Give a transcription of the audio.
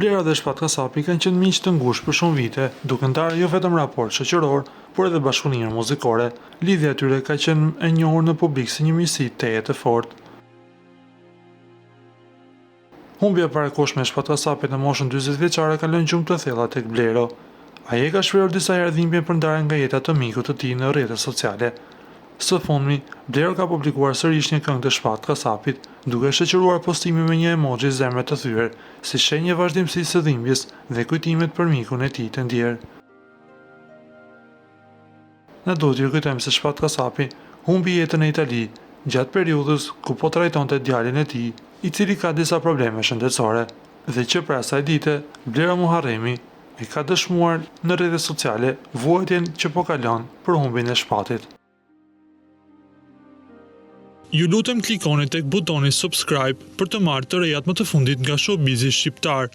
Blero dhe Shpat Kasapi kanë qenë miq të ngushtë për shumë vite, duke ndarë jo vetëm raport shoqëror, por edhe bashkëpunime muzikore. Lidhja e tyre ka qenë e njohur në publik si një miqësi tejet e fortë. Humbja e parakohshme e Shpat Kasapit në moshën 40 vjeçare ka lënë gjurmë të thella tek Blero. Ai e ka shprehur disa herë dhimbjen për ndarjen nga jeta të mikut të tij në rrjetet sociale. Së fundmi, Blero ka publikuar sërish një këngë të Shpat Kasapit, duke e shoqëruar postimin me një emoji zemre të thyer, si shenjë e vazhdimësisë së dhimbjes dhe kujtimit për mikun e tij të ndjerë. Na duhet t'ju rikujtojmë se Shpat Kasapi humbi jetën në Itali gjatë periudhës ku po trajtonte djalin e tij, i cili ka disa probleme shëndetësore. Dhe që prej asaj dite, Blero Muharremi e ka dëshmuar në rrjetet sociale vuajtjen që po kalon për humbjen e Shpatit. Ju lutem klikoni tek butoni subscribe për të marrë të rejat më të fundit nga showbizi shqiptar.